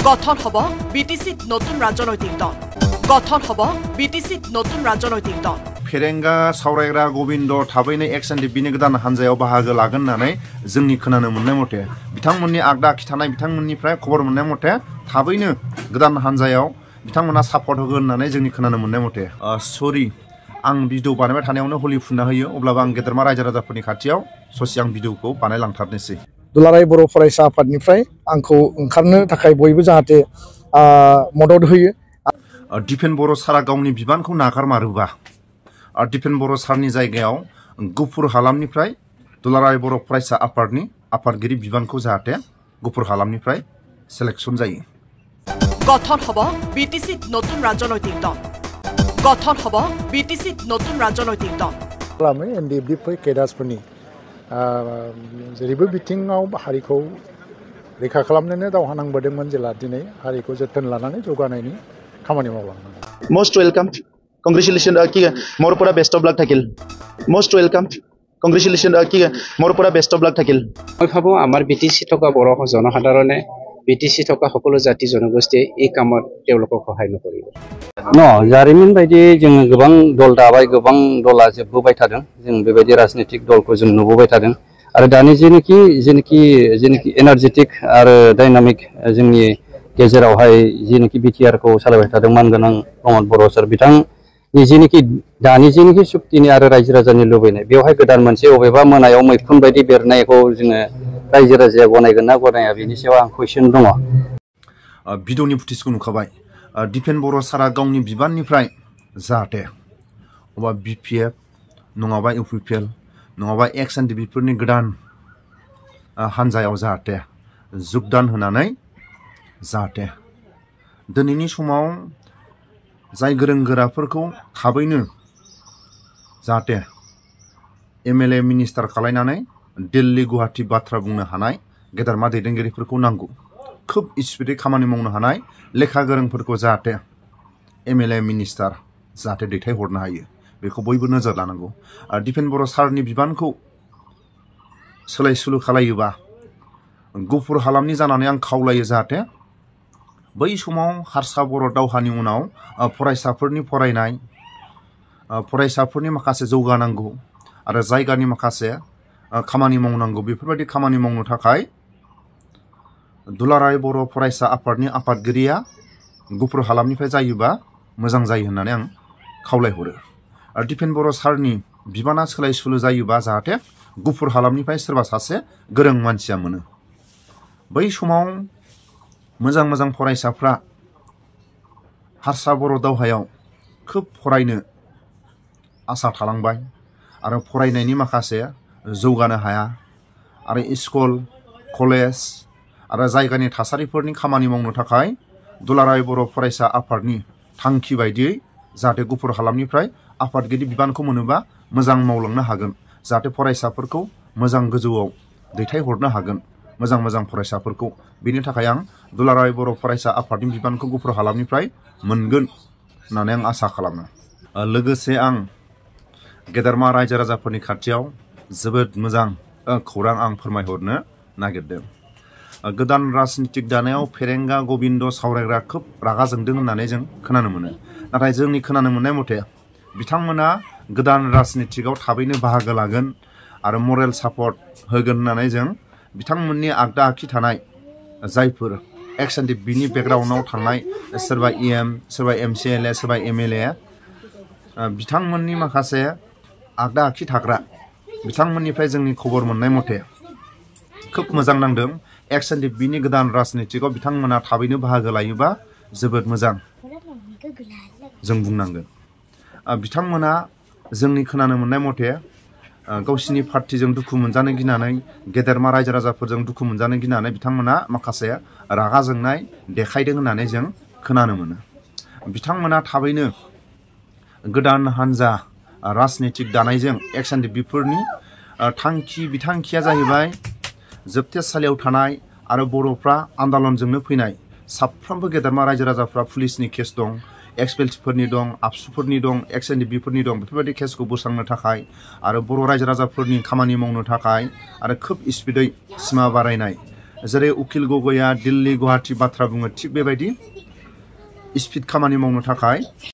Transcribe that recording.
গঠন হব বিটিসিত নতুন রাজনৈতিক দল গঠন হব বিটিসিত নতুন রাজনৈতিক দল फेरेंगा सावरायग्रा गोविंद थाबैनो एक्सएनडि बिनि गोदान हानजायाव बाहागो लागोन होननानै जोंनि खोनानो मोननाय मथे बिथांमोननि आगदा खिथानाय बिथांमोननिफ्राय खबर मोननाय मथे थाबैनो गोदान हानजायाव बिथांमोना सापर्ट होगोन होननानै जोंनि खोनानो मोननाय मथे सरि आं भिडिअ बानायबाय थानायावनो हलि फुनना होयो अब्लाबो आं गेदेरमा रायजो राजाफोरनि खाथियाव ससे आं भिडिअखौ बानायलांथारनोसै दुलाराय बर' फरायसा आफादनिफ्राय आंखौ ओंखारनो थाखाय बयबो जाहाथे मदद होयो दिपेन बर' सारा गावनि बिबानखौ नागारमारोबा दिपेन बर' सारनि जायगायाव गुफुर हालामनिफ्राय दुलाराय बर' फरायसा आफादनि आफादगिरि बिबानखौ जाहाथे गुफुर हालामनिफ्राय सिलेक्शन जायो गठन हब बिटिसित नतुन राजनैतिक दल गठन हब बिटिसित नतुन राजनैतिक दल खालामो एनडिएफबि केडार्सफोरनि जेरैबो बिथिङाव हारिखौ रैखा खालामनोनो दावहा नांबोदोंमोन जेला दिनै हारिखौ जोथोन लानानै जौगानायनि खामानि मावलांनांगौ most welcome Congratulations ki more pura best of luck thakil most welcome congratulations ki more pura best of luck thakil মই ভাবো আমাৰ বিটিসি থকা বড় জনসাধাৰণে বিটিসি থকা সকলো জাতি জনগোষ্ঠী এই কামত তেওঁলোকক সহায় নকৰিব जारिमिन बायदि जों गोबां दल दाबाय गोबां दला जोबबोबाय थादों जों बेबायदि राजनीतिक दलखौ जों नुबोबाय थादों आरो दानि जेनेखि एनार्जेटिक आरो डायनामिक जोंनि गेजेरावहाय जेनेखि बिटिआर खौ सालायबाय थादों मानगोनां प्रमद बर' सार बिथां जेनेखि दानि जेनेखि सुक्तिनि आरो रायजो राजानि लुबैनाय बेवहाय गोदान मोनसे अबेबा मोनायाव मैखुन बायदि बेरनायखौ जोङो रायजो राजाया गनायगोन ना गनाया बेनि सायाव आं कुइसन दङ भिडिअनि फुटेजखौ नुखाबाय दिपेन बर' सारा गावनि बिबाननिफ्राय जाहाथे अबा बिपिएफ नङाबा इउपिपिएल नङाबा एक्सएनडिबिफोरनि गोदान हानजायाव जाहाथे जुगदान होनानै जाहाथे दिनैनि समाव जाय गोरों गोराफोरखौ थाबैनो जाहाथे एमएलए मिनिस्टार खालायनानै दिल्ली गुवाहाटी बाथ्रा बुंनो हानाय गेदेरमा दैदेनगिरिफोरखौ नांगौ खोब स्पिडै खामानि मावनो हानाय लेखा गोरोंफोरखौ जाहाथे एमएलए मिनिस्टार जाहाथे दैथायहरनो हायो बेखौ बयबो नोजोर लानांगौ आरो दिपेन बर' सारनि बिबानखौ सोलाय सोलु खालायोबा गुफुर हालामनि जानानै आं खावलायो जाहाथे बै समाव हारसा बर' दावहानि उनाव फरायसाफोरनि फरायनाय फरायसाफोरनि माखासे जौगानांगौ आरो जायगानि माखासे खामानि मावनांगौ बेफोरबायदि खामानि मावनो थाखाय दुलाराय बर' फरायसा आफादनि आफादगिरिया गुफुर हालामनिफ्राय जायोबा मोजां जायो होननानै आं खावलायहरो आरो दिपेन बर' सारनि बिबाना सोलाय सोलु जायोबा जाहाथे गुफुर हालामनिफ्राय सोरबा सासे गोरों मानसिया मोनो बै समाव मोजां मोजां फरायसाफ्रा हारसा बर' दावहायाव खोब फरायनो आसा थालांबाय आरो फरायनायनि माखासे जौगानो हाया आरो स्कुल कलेज आरो जायगानि थासारिफोरनि खामानि मावनो थाखाय दुलाराय बर' फरायसा आफादनि थांखि बायदियै जाहाथे गुफुर हालामनिफ्राय आफादगिरि बिबानखौ मोनोबा मोजां मावलांनो हागोन जाहाथे फरायसाफोरखौ मोजां गोजौआव दैथायहरनो हागोन मोजां मोजां फरायसाफोरखौ बेनि थाखाय आं दुलाराय बर' फरायसा आफादनि बिबानखौ गुफुर हालामनिफ्राय मोनगोन होननानै आं आसा खालामो लोगोसे आं गेदेरमा रायजो राजाफोरनि खाथियाव जोबोद मोजां खौरां आं फोरमायहरनो नागिरदों गोदान राजनीतिक दानायाव फेरेंगा गोविंद सावरायग्रा खोब रागा जोंदों होननानै जों खोनानो मोनो नाथाय जोंनि खोनानो मोननाय मथे बिथांमोना गोदान राजनीतिकआव थाबैनो बाहागो लागोन आरो मरेल सापर्ट होगोन होननानै जों बिथांमोननि आगदा आखि थानाय जायफोर एक्सएनडिबिनि बेकग्राउन्डआव थांनाय सोरबा इएम सोरबा एमसिएलए सोरबा एमएलए बिथांमोननि माखासे आगदा आखि थाग्रा बिथांमोननिफ्राय जोंनि खबर मोननाय मथे खोब मोजां नांदों एक्सएनडिबिनि गोदान राजनीतिकआव बिथांमोना थाबैनो बाहागो लायोबा जोबोद मोजां जों बुंनांगोन बिथांमोना जोंनि खोनानो मोननाय मथे गावसिनि पार्टिजों दुखु मोनजानो गिनानै गेदेरमा रायजो राजाफोरजों दुखु मोनजानो गिनानै बिथांमोना माखासे रागा जोंनाय देखायदों होननानै जों खोनानो मोनो बिथांमोना थाबैनो गोदान हानजा राजनीतिक दानायजों एक्सएनडिबिफोरनि बिथांखिया जाहैबाय जोबथेसालियाव थानाय आरो बर'फ्रा आन्दलनजोंनो फैनाय साफ्रोमबो गेदेरमा रायजो राजाफ्रा पुलिसनि केस दं एक्सपेल्सफोरनि दं आबसुफोरनि दं एक्सएनडिबिफोरनि दं बेफोरबायदि केसखौ बोस्रांनो थाखाय आरो बर' रायजो राजाफोरनि खामानि मावनो थाखाय आरो खोब स्पिडै सिमा बारायनाय जेरै उकिल गगैया दिल्ली गुवाहाटी बाथ्रा बुङो थिग बेबायदि स्पिड खामानि मावनो थाखाय